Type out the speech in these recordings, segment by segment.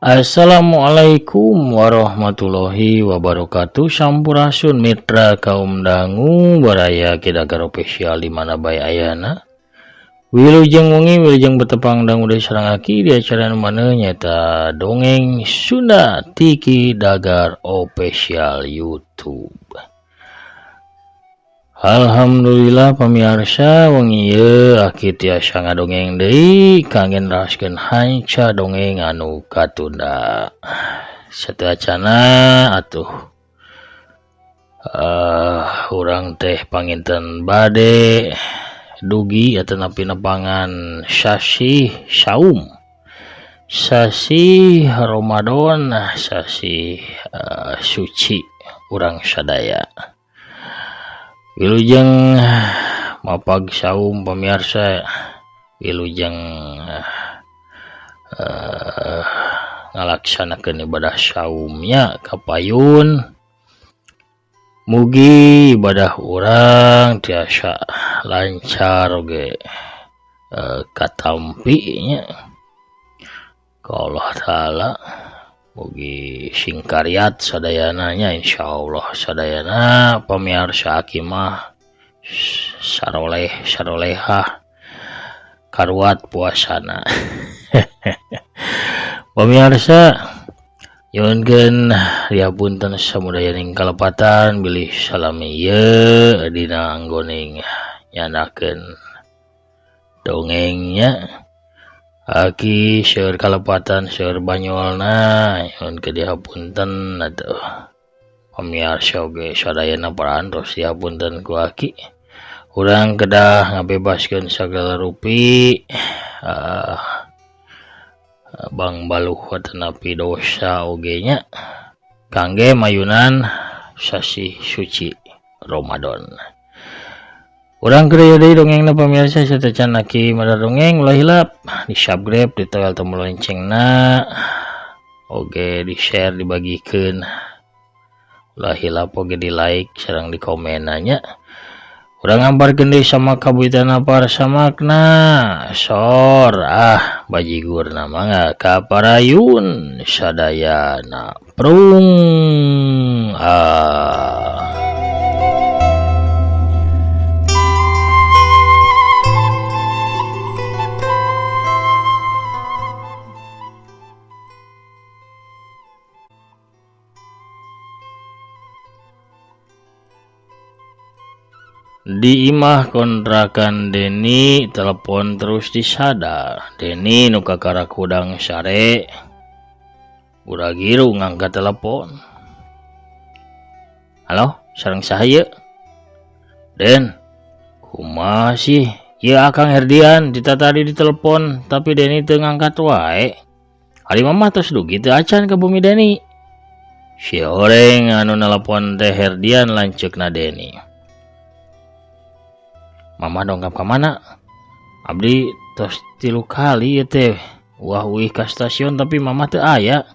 Assalamualaikum warahmatullahi wabarakatuh. Sampurasun mitra kaum dangu baraya Ki Dagar Official di mana bae ayana. Wilujeng wengi, wilujeng betepang dangu deui sareng aki di acara nu mana nyaeta Dongeng Sunda ti Ki Dagar Official YouTube. Alhamdulillah pamiarsa, wengi ieu aki tiasa ngadongeng deui kangge neraskeun hanca dongeng anu katunda. Sateuacana atuh urang teh panginten bade dugi atanapi nepangan sasih saum, sasih Ramadan, sasih suci urang sadaya. Wilujeng mapag saum pamiarsa, wilujeng ngalaksanakeun ibadah saumnya kapayun. Mugi ibadah urang tiasa lancar oge katampi nya ku Allah Ta'ala. Mugi singkariat sadayana nya, insyaallah sadayana pamiarsa aki mah saroleh sarolehah karuat puasana. Pamiarsa, nyuhunkeun dihapunten samudayaning kalepatan bilih salami ieu dina anggoning nyandakeun dongengnya. Aki seueur kalepatan, seueur banyolna, nyuhunkeun dihapunten atuh. Pamiarsa oge sadayana parantos dihapunten ku aki. Urang kedah ngabebaskeun sagala rupi bangbaluh atanapi dosa oge nya kangge mayunan sasih suci Ramadan. Urang keur deui dongengna pamirsa, sateuacan aki madar dongeng ulah hilap di subscribe, ditekan tombol loncengna, oge di share, dibagikeun, ulah hilap oge di like sareng di komen nya. Urang ngamparkeun deui sama kabuyutan parsamakna sor ah bajigurna mangga kaparayun sadayana prung ah. Di imah kontrakan Deni telepon terus disada. Deni nu kakarak hudang sare gura-giru ngangkat telepon. Halo, sareng saha ieu? Den, kumaha sih? Ieu Akang Herdian dita tadi ditelepon tapi Deni teu ngangkat wae. Ari mamah tos dugi teu acan ka bumi Deni. Si horeng anu nelepon teh Herdian lanceukna Deni. Mama dongkap ka mana? Abdi tos 3 kali ieu teh. Wah uih ka stasiun tapi mama teu aya.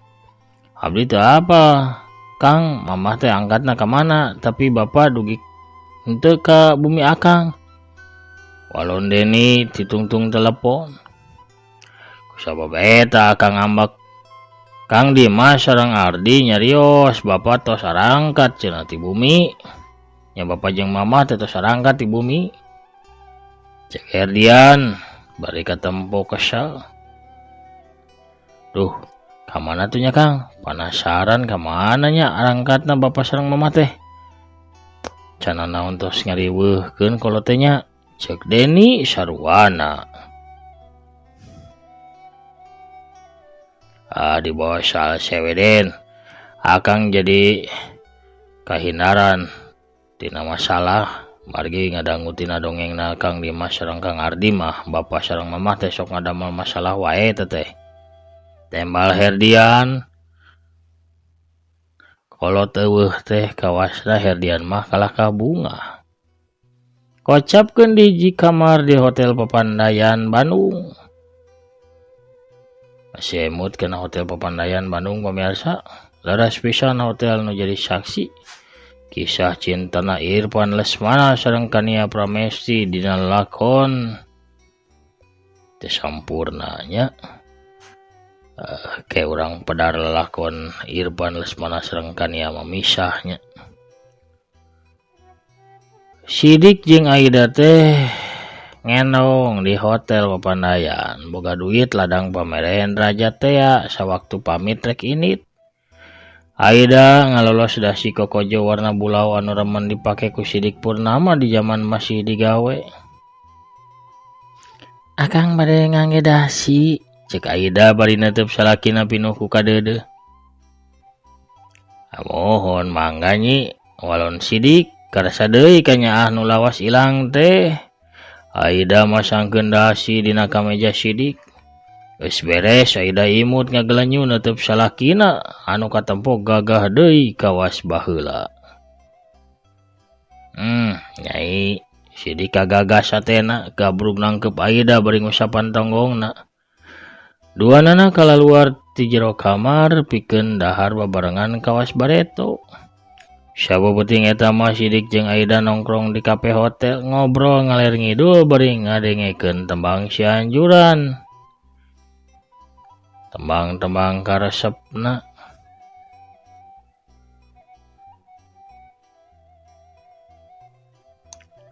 Abdi teu apa? Kang, mama teh angkatna ka mana? Tapi bapak dugi henteu ka bumi akang. Walon Deni ditungtung telepon. Kusabab eta akang ngambek. Kang Dimas sareng Ardi nyarios bapak tos arangkat cenah ti bumi. Nya bapak jeung mama teh tos arangkat ti bumi. Cek Herdian bari katempo kesel. Duh, ka mana tuh nya Kang? Penasaran ka mana nya arangkatna bapak sareng mama teh? Cana naon tos ngariweuhkeun kolot teh nya? Cek Deni saruana. Ah, dibawa sal seweden. Akang jadi kahindaran tina masalah. Margi ngadangu tina dongengna Kang Dimas sareng Kang Ardi mah bapak sareng mamah teh sok ngadamel masalah wae teh. Tembal Herdian. Kolot eueuh teh kawasna Herdian mah kalah ka bunga. Kocapkeun di hiji kamar di Hotel Papandayan Bandung. Masih emut kana Hotel Papandayan Bandung pamirsa. Leres pisan hotel nu jadi saksi kisah cintana Irfan Lesmana sareng Kania Pramesti dina lakon teu sampurna nya. Kayak urang pedar lelakon Irfan Lesmana sareng Kania mamisahnya. Sidik jeung Aida teh ngenong di hotel Papandayan, boga duit ladang pameren raja tea sawaktu pamit rek init. Aida ngalolos dasi kokojo warna bulau anu remen dipake ku Sidik Purnama di zaman masih digawe. Akang bade ngangge dasi, cek Aida bari neuteub salakina pinuh ku kadeudeuh. Amohon mangga nyi, walon Sidik karasa deui kanyaah nu lawas ilang teh. Aida masangkeun dasi dina kameja Sidik. Geus beres Aida imut ngagelenyu neuteub salakina anu katempo gagah deui kawas baheula. Nyai Sidik kagagas hatena gabrug nangkep Aida bari ngusapan tonggongna. Duanana kalaluar ti jero kamar pikeun dahar babarengan kawas bareto. Sababeting eta mah Sidik jeung Aida nongkrong di kafe hotel ngobrol ngaler ngidul bari ngadengekeun tembang Cianjuran. Tembang-tembang karesepna.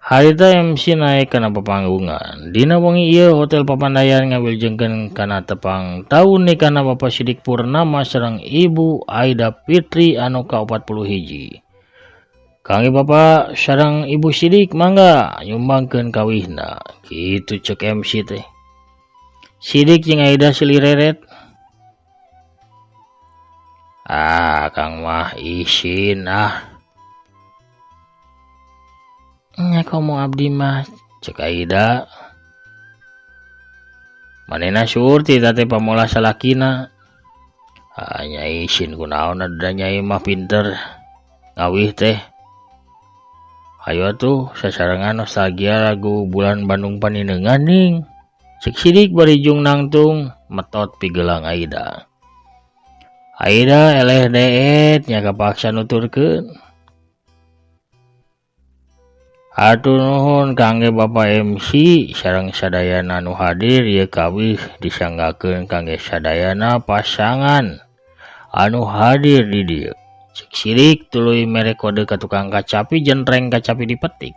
Harita MC naik kana papanggungan. Dina wengi ieu Hotel Papandayan ngawiljengkeun kana tepang taun nikahna Bapak Sidik Purnama sareng Ibu Aida Fitri anu ka-41. Kangge Bapak sareng Ibu Sidik mangga nyumbangkeun kawihna. Kitu cek MC teh. Sidik jeung Aida silireret. Ah, Kang mah isin ah. Nya komo abdi mah cek Aida. Manehna surti teh pamolah salakina. Ah, nyai isin kunaon da nyai mah pinter ngawih teh. Hayo atuh sasarengan nostalgia lagu Bulan Bandung Paninengan ning. Cek Sidik bari jung nangtung metot pigelang Aida. Aida eleh deet nya kapaksa nuturkeun. Hatur nuhun kangge Bapak MC sareng sadayana nu hadir ieu kawih disanggakeun kangge sadayana pasangan anu hadir di dieu. Cek Sidik tuluy mere kode ka tukang kacapi jentreng kacapi dipetik.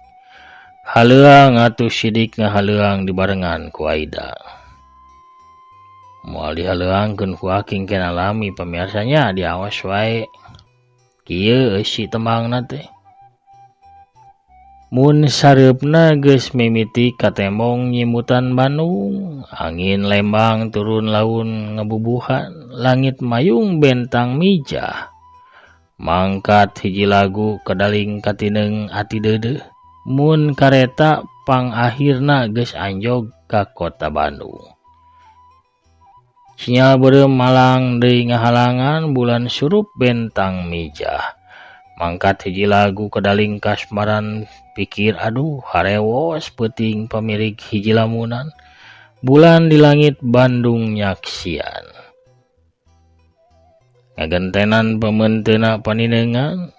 Haleuang atuh Sidik ngahaleuang dibarengan ku Aida. Moal dihaleuangkeun ku aking kena lami pamiarsanya diawas wae. Kieu eusi tembangna teh. Mun sareupna geus mimiti katembong nyimutan Bandung, angin Lembang turun laun ngebubuhan, langit mayung bentang mijah. Mangkat hiji lagu kedaling katineng ati deudeuh, mun kareta pangakhirna geus anjog ka kota Bandung. Sinyal beureum malang deui ngahalangan bulan surup bentang mijah. Mangkat hiji lagu kedaling kasmaran pikir aduh harewos peuting pamirig hiji lamunan bulan di langit Bandung nyaksian. Ngagentenan pementeuna paninengan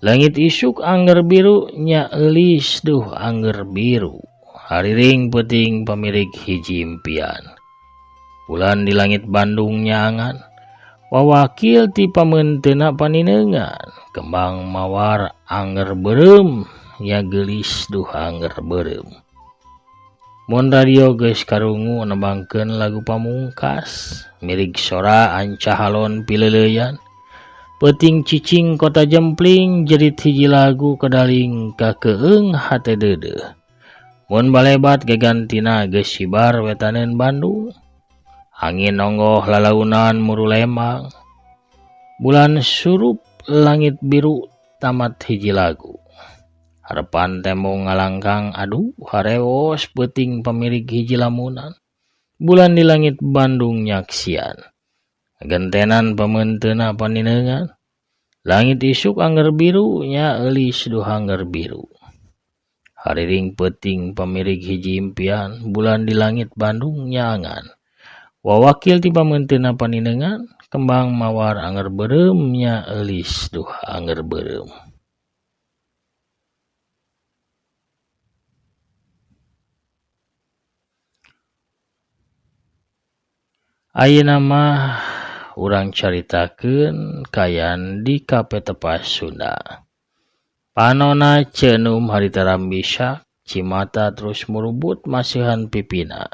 langit isuk angger biru nya eulis duh angger biru hariring peuting pamirig hiji impian. Bulan di langit Bandung nyaangan wawakil ti pamenteuna paninengan kembang mawar angger beureum nya geulis duh angger beureum. Mun radio geus karungu nembangkeun lagu pamungkas mirig sora anca halon pileuleuyan peuting cicing kota jempling jerit hiji lagu kedaling kakeung hate deudeuh. Mun balebat gegantina geus sibar wetaneun Bandung. Angin nonggoh lalaunan muru Lembang. Bulan surup langit biru tamat hiji lagu. Harepan tembong ngalangkang aduh harewos peuting pamirig hiji lamunan. Bulan di langit Bandung nyaksian. Gentenan pamenteuna paninengan. Langit isuk angger biru nya eulis duh angger biru. Hariring peuting pamirig hiji impian. Bulan di langit Bandung nyaangan. Wawakil ti pamenteuna paninengan kembang mawar angger beureum nya eulis duh angger beureum. Ayeuna mah urang caritakeun kaayaan di Kape Tepas Sunda. Panona Cenum harita rambisa, cimata terus murubut masihan pipina.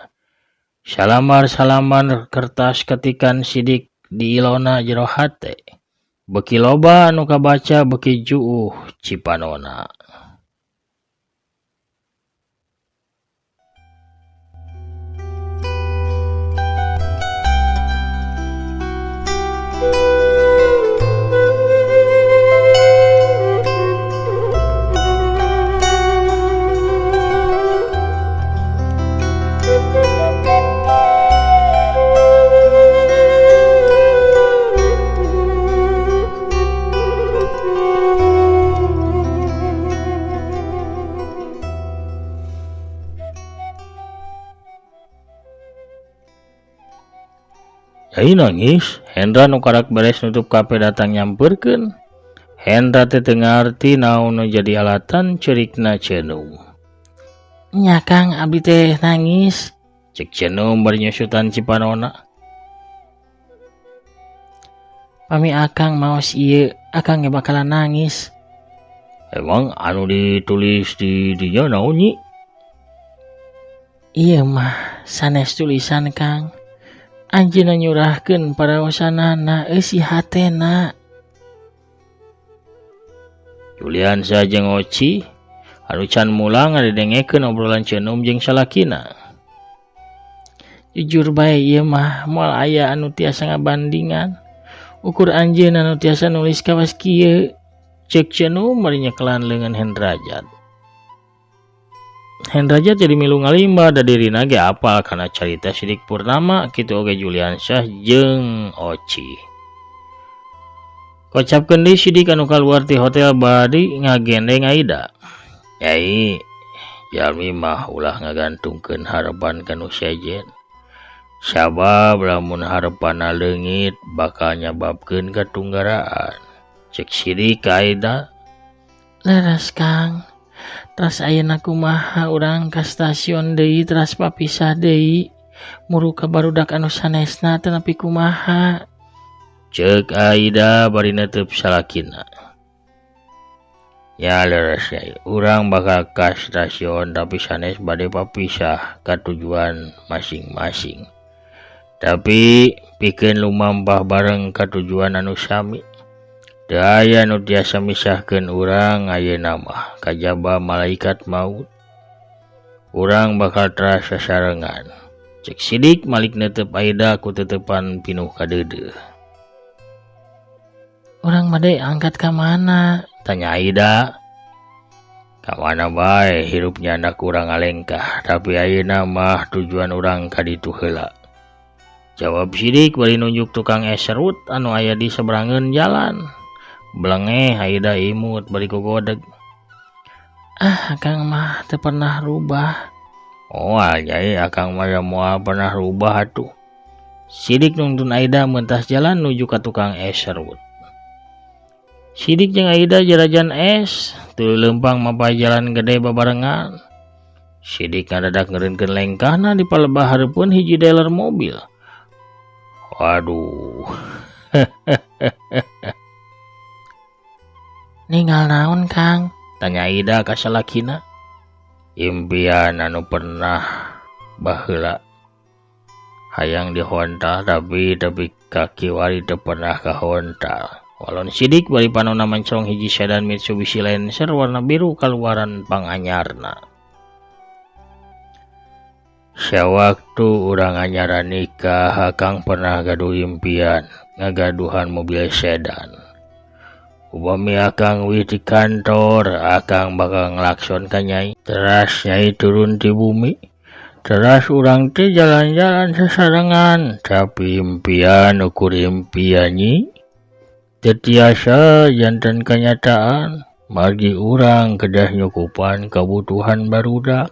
Salamar-salamar kertas ketikan Sidik di ilona jero hate. Beki loba anu kabaca beki juuh cipanona. Ai nangis, Hendra nu karak beres nutup kape datang nyamperkeun. Hendra teh teu ngarti naon nu jadi alatan cerikna Cenum. Nya Kang, abdi teh nangis. Cek Cenum bari nyusutan cipanona. Pami akang maos ieu, akang ge bakalan nangis. Emang anu ditulis di dinya naon nyi? Ieu mah sanes tulisan Kang. Anjeunna nyurahkeun paraosanana eusi hatena. Juliansyah jeung Oci anu can mulang ngadengekeun obrolan Cenum jeung salakina. Jujur bae ieu mah moal aya anu tiasa ngabandingan. Ukur anjeunna nu tiasa nulis kawas kieu. Ceuk Cenum bari nyekelan leungeun Hendrajat. Hendrajat jadi milu ngalimba da dirina ge apal kana carita Sidik Purnama kitu oge Juliansyah jeung Oci. Kocapkeun deui Sidik anu kaluar ti hotel bari ngagendeng Aida. Nyai, jalmi mah ulah ngagantungkeun harepan ka nu sejen. Sabab lamun harepanna leungit bakal nyababkeun katunggaraan. Cek Sidik ka Aida. Leres Kang. Teras ayeuna kumaha urang ka stasiun deui teras papisah deui muru ka barudak anu sanesna teu nepi kumaha. Ceuk Aida bari neuteub salakina. Ya leres yai, urang bakal ka stasiun tapi sanes bade papisah ka tujuan masing-masing. Tapi pikeun lumampah bareng ka tujuan anu sami. Teu aya nu tiasa misahkeun urang ayeuna mah kajaba malaikat maut. Urang bakal teras sasarengan. Cek Sidik malik neuteub Aida ku teuteupan pinuh kadeudeuh. Urang bade angkat ka mana? Tanya Aida. Ka mana bae hirup nyandak urang ngalengkah, tapi ayeuna mah tujuan urang ka ditu heula. Jawab Sidik bari nunjuk tukang es serut anu aya di seberangeun jalan. Belengeh Aida imut bari gogodeg. Ah, akang mah teu pernah rubah. Oh, nyai akang mah moal pernah rubah atuh. Sidik nungtun Aida mentas jalan nuju ka tukang es serut. Sidik jeung Aida jarajan es, tuluy leumpang mapay jalan gede babarengan. Sidik ngadadak ngereunkeun lengkahna di palebah hareupeun hiji dealer mobil. Waduh. Ninggal naon Kang? Tanya Aida ka salakina. Impian anu pernah baheula hayang dihontal tapi kaki wari teu pernah kahontal. Walon Sidik bari panona mencong hiji sedan Mitsubishi Lancer warna biru kaluaran panganyarna. Sawaktu urang anyaran nikah, akang pernah gaduh impian ngagaduhan mobil sedan. Upami akang wih di kantor, akang bakal ngelakson ka nyai. Teras nyai turun ti bumi, teras urang teh jalan-jalan sasarengan. Tapi impian ukur impian nyi teu tiasa janten kanyataan. Margi urang kedah nyukupan kabutuhan barudak.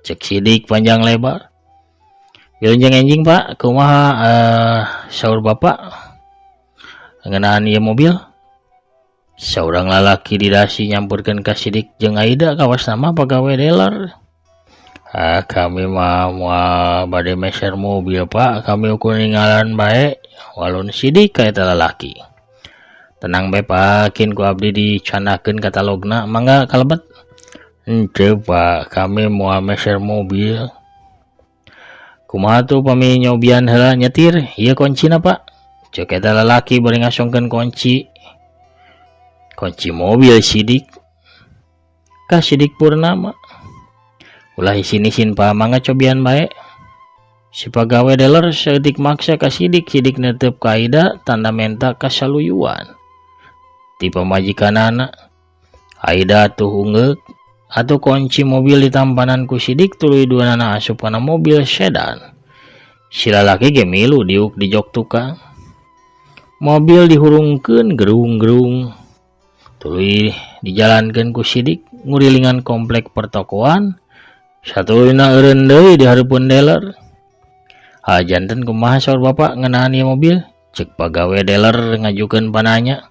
Cek Sidik panjang lebar. Wilujeng enjing Pak, kumaha saur Bapak ngeunaan ieu mobil? Saurang lalaki di dasi nyampurkeun ka Sidik jeung Aida kawas nama pagawe dealer. Ah, kami mah moal bade meser mobil Pak, kami ukur ninggalan bae. Walun Sidik ka eta lalaki. Tenang bae Pak, kin ku abdi dicanakeun katalogna, mangga kalebet. Henteu Pak, kami moal meser mobil. Kumaha tuh pami nyobian heula nyetir, ieu kuncina Pak. Cek eta lalaki bari ngasongkeun kunci. Kunci mobil Sidik. Ka Sidik Purnama. Ulah isin-isin Pak, mangga cobian bae. Si pagawe dealer saeutik maksa ka Sidik, Sidik netep ka Aida tanda menta kasaluyuan. Ti pamajikanana. Aida tuh ungeuk atuh kunci mobil ditampanan ku Sidik tuluy duanana asup kana mobil sedan. Si lalaki ge milu diuk di jok tukang. Mobil dihurungkeun gerung-gerung. Tuluy dijalankeun ku Sidik ngurilingan komplek pertokoan. Satuluyna eureun deui di hareupeun dealer. Ah, janten kumaha saur bapak ngeunaan ieu mobil? Cek pagawe dealer ngajukeun pananya.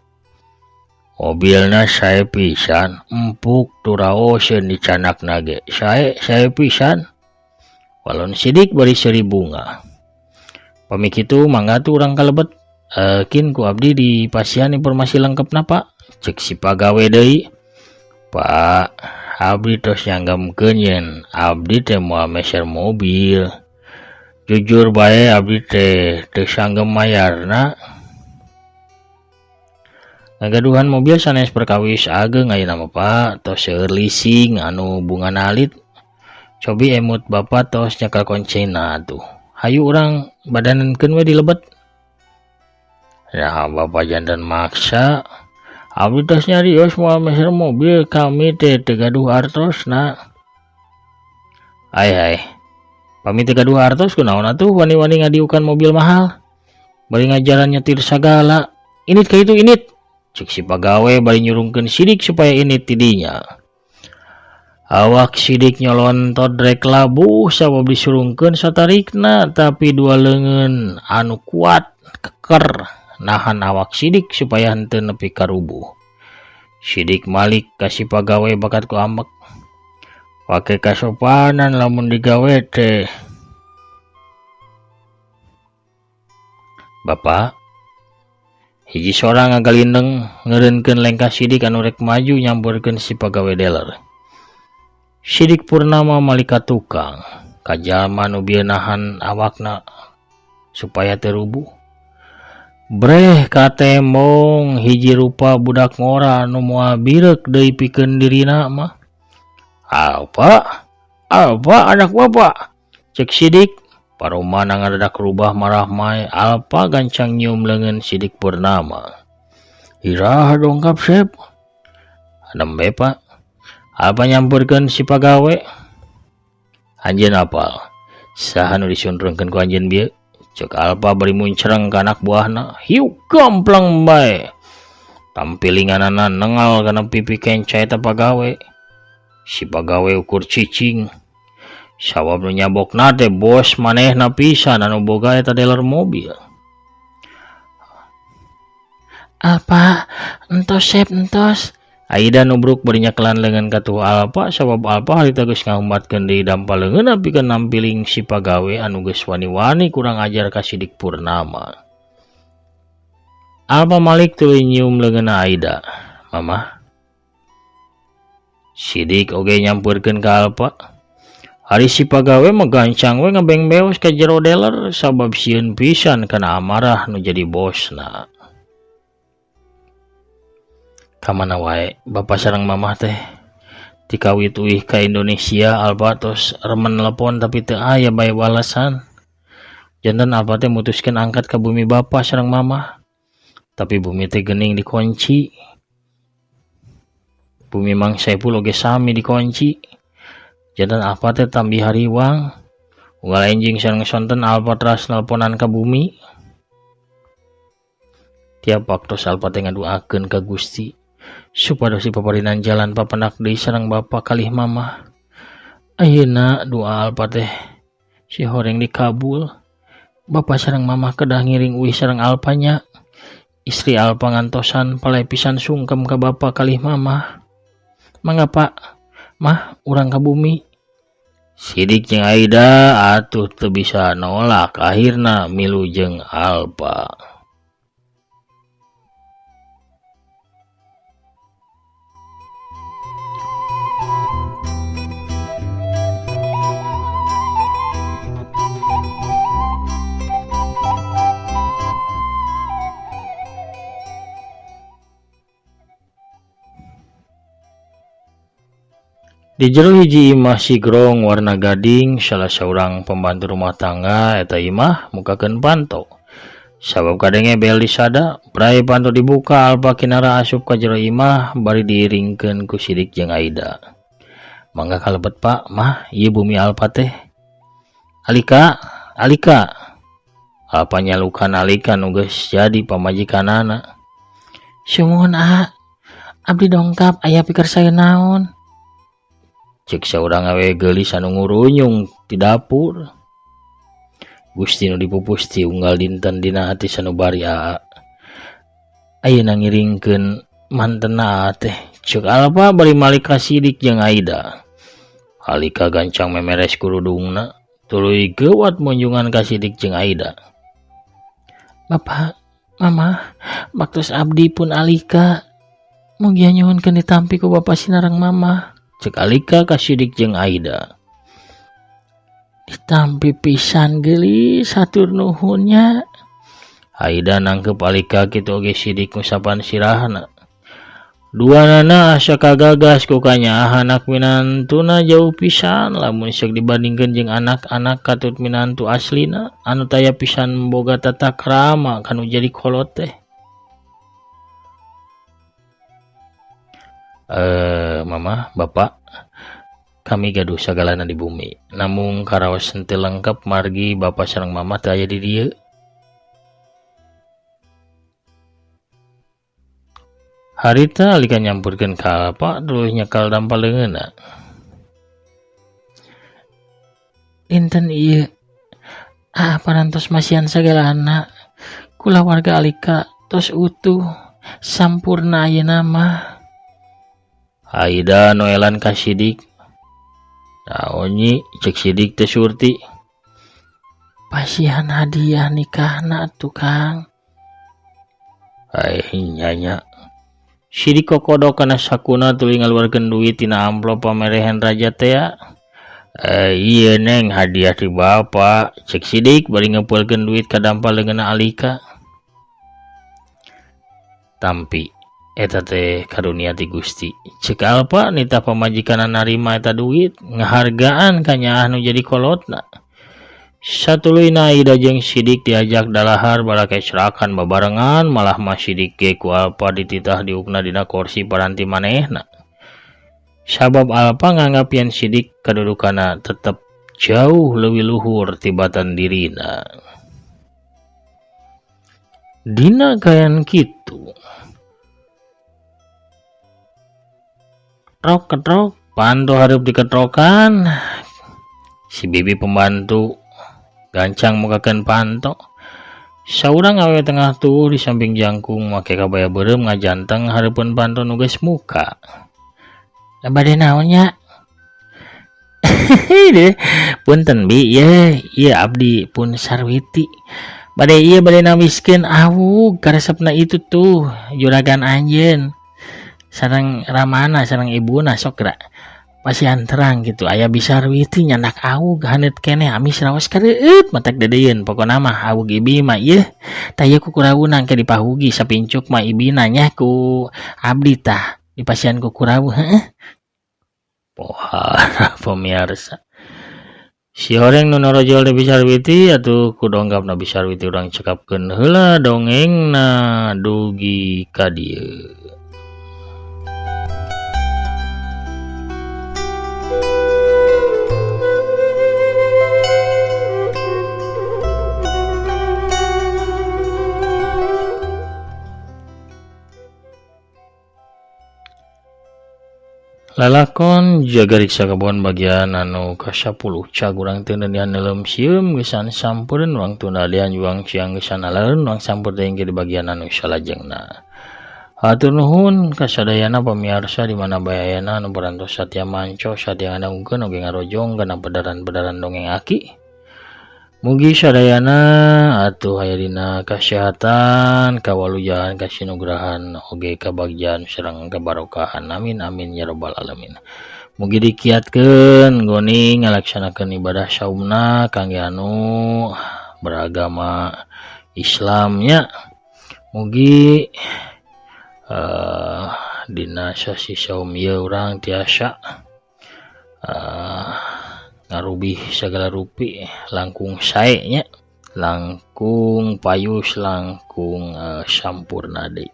Mobilna sae pisan, empuk turaoseun dicanakna ge. Sae, sae pisan. Walon Sidik bari seuri bunga. Pami kitu mangga tuh urang kalebet. Kin ku abdi dipasihan informasi lengkapna Pak. Cek si pagawe deui. Pak, abdi tos nyanggemkeun yen abdi teh moal meser mobil. Jujur bae abdi teh teu sanggem mayarna. Ngagaduhan mobil sanes perkawis ageng ayeuna mah Pak, tos seueur leasing anu bunga alit. Cobi emut Bapak tos nyekel koncena tuh. Hayu urang badanenkeun we di lebet. Ya Bapak janten maksa. Abdi tos nyarios moal meser mobil, kami teh teu gaduh artosna. Ai ai. Pami teu gaduh artos kunaon atuh wani-wani ngadiukan mobil mahal. Bari ngajaran nyetir sagala. Init ka itu init. Cek si pagawe bari nyurungkeun Sidik supaya init tidinya. Awak Sidik nyolontot rek labuh sabab disurungkeun satarikna, tapi dua leungeun anu kuat keker nahan awak Sidik supaya henteu nepi ka rubuh. Sidik malik ka si pagawe bakat ku ambek. Pake kasopanan lamun digawe teh. Bapak, hiji sora ngagalindeng ngeureunkeun lengkah Sidik anu rek maju nyamperkeun si pagawe dealer. Sidik Purnama malik ka tukang, ka jalma nu bieu nahan awakna supaya teu rubuh. Breh katembong hiji rupa budak ngora nu moal bireuk deui pikeun dirina mah. Alpa, Alpa anak bapak, cek Sidik. Paromana ngadadak rubah marah mae, Alpa gancang nyium leungeun Sidik Purnama. Iraha dongkap Sep? Nembe Pak. Alpa nyamperkeun si pagawe. Anjeun apal? Saha nu disuntrungkeun ku anjeun bieu? Cek Alpa bari muncreng ka anak buahna. Hiu gamplang bae. Tampilinganana nengal kana pipi kenca eta pagawe. Si pagawe ukur cicing. Sawab nu nyabokna teh bos manehna pisan anu boga eta dealer mobil. Alpa, entos Sep, entos. Aida nubruk bari nyekelan leungeun ka tuh Alpa sabab Alpa harita geus ngahumbatkeun deui dampa leungeunna pikeun nampiling si pagawe anu geus wani-wani kurang ajar ka Sidik Purnama. Alpa malik tuluy nyium leungeunna Aida. Mama. Sidik oge nyamperkeun ka Alpa. Ari si pagawe mah gancang we ngebengbeos ka jero dealer sabab sieun pisan kana amarah nu jadi bosna. Kamana wae bapa sareng mamah teh tikawit uih ka Indonesia Alpa tos remen telepon tapi teu aya bae balasan. Janten Alpa teh mutuskeun angkat ka bumi bapa sareng mamah. Tapi bumi teh geuning dikunci. Bumi Mang Saipul oge sami dikunci. Janten Alpa teh tambih hariwang. Unggal enjing sareng sonten Alpa teras nelponan ka bumi. Tiap waktu Alpa teh ngaduakeun ka Gusti supados dipaparinan jalan papendak deui sareng bapa kalih mamah. Ayeuna doa Alpa teh si horeng dikabul. Bapa sareng mamah kedah ngiring uih sareng Alpa nya. Istri Alpa ngantosan palai pisan sungkem ka bapa kalih mamah. Mangga Pak, mah urang ka bumi. Sidik jeung Aida atuh teu bisa nolak akhirna milu jeung Alpa. Di jero hiji imah sigrong warna gading salah saurang pembantu rumah tangga eta imah mukakeun panto. Sabab kadenge bel disada, prai panto dibuka Alpa kinara asup ka jero imah bari diiringkeun ku Sidik jeung Aida. Mangga kalebet Pak, mah ieu bumi Alpa teh. Alika, Alika. Alpa nyalukan Alika nu geus jadi pamajikanana. Sumuhun ah, abdi dongkap aya pikir saya naon. Cek saurang awewe geulis anu ngurunyung ti dapur. Gusti nu dipupusti unggal dinten dina hati sanubari aa. Ayeuna ngiringkeun mantena aa teh. Cek Alpa bari malik ka Sidik jeung Aida. Alika gancang memeres kurudungna, tuluy geuwat munjungan ka Sidik jeung Aida. Bapak, Mama, baktos abdi pun Alika. Mugia nyuhunkeun ditampi ku Bapak sinareng Mama. Cek Alika ka Sidik jeung Aida. Ditampi pisan geulis hatur nuhun nya. Aida nangkep Alika kitu oge Sidik ngusapan sirahna. Duanana asa kagagas ku kanyaah anak minantuna jauh pisan lamun sok dibandingkeun jeung anak-anak katut minantu aslina anu taya pisan boga tata krama kanu jadi kolot teh. Mama, Bapak, kami gaduh sagalana di bumi. Namung karaos henteu lengkap margi Bapak sareng Mama teu aya di dieu. Harita Alika nyampurkeun ka Alpa tuluy nyekal dampal leungeunna. Dinten ieu ah parantos masihan sagalana kulawarga Alika tos utuh sampurna ayeuna mah. Aida noelan ka Sidik. Naon nyi cek Sidik teh surti. Pasihan hadiah nikahna atuh Kang. Ai nya nya. Sidik kokodok kana sakuna tuluy ngaluarkeun duit tina amplop pamerehen raja teh. Ieu neng hadiah ti bapa cek Sidik bari ngepeulkeun duit ka dampal leungeunna Alika. Tampi eta teh karunia ti Gusti. Cek Alpa nitah pamajikanna narima eta duit ngahargaan ka nyaah nu jadi kolotna. Satuluyna Aida jeung Sidik diajak dalahar barakesrakan babarengan malah mah Sidik ge ku Alpa dititah diukna dina kursi paranti manehna. Sabab Alpa nganggap yen Sidik kadudukanna tetep jauh leuwih luhur tibatan dirina. Dina kayan kitu. Ketrok ketrok panto hareup diketrokan. Si bibi pembantu gancang mukakeun panto. Saurang awewe tengah tuh di samping jangkung make kabaya beureum ngajanteng hareupeun panto nu geus muka. Bade naon nya? Punten bi, ye, ieu abdi pun Sarwiti. Bade ieu bade nawiskeun awug karesepna itu tuh juragan anjeun. Sareng ramana sareng ibuna sok geura pasihan terang gitu aya Bisarwiti nyandak awug haneut keneh amis raos kareueut matak dedeyeun pokona mah awug ibi mah ieu tah ieu kukurawuna engke dipahugi sapincuk mah ibina nya ku abdi tah dipasihan ku kurawu heueuh. Pohara pemirsa. Si horeng nu norojol teh Bisarwiti atuh ku dongkapna Bisarwiti urang cekapkeun heula dongengna dugi ka dieu. Lalakon Jagariksa Kebon bagian anu ka-10 cag urang teu neundeun neuleum sieum geusan sampeureuun urang tunda lian juang ciang geusan aleun urang sampeur deui di bagian anu salajengna. Hatur nuhun kasadayana pamiarsa di mana bae ayana anu parantos satya manco satya ngadangukeun oge ngarojong kana pedaran-pedaran dongeng Aki. Mugi sadayana atuh aya dina kasehatan, kawalujan, kasinugrahan oge kabagjaan sareng kabarokahan. Amin amin ya rabbal alamin. Mugi dikiatkeun goni ngalaksanakeun ibadah saumna kangge anu beragama Islamnya. Mugi dina sasi saum ieu urang tiasa ngarubih sagala rupi langkung sae nya, langkung payus, langkung sampurna deui.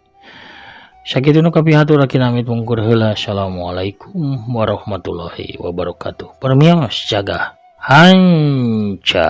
Sakitu nu kapihatur Aki namit mungkur heula. Assalamualaikum warahmatullahi wabarakatuh. Permios jaga hanca.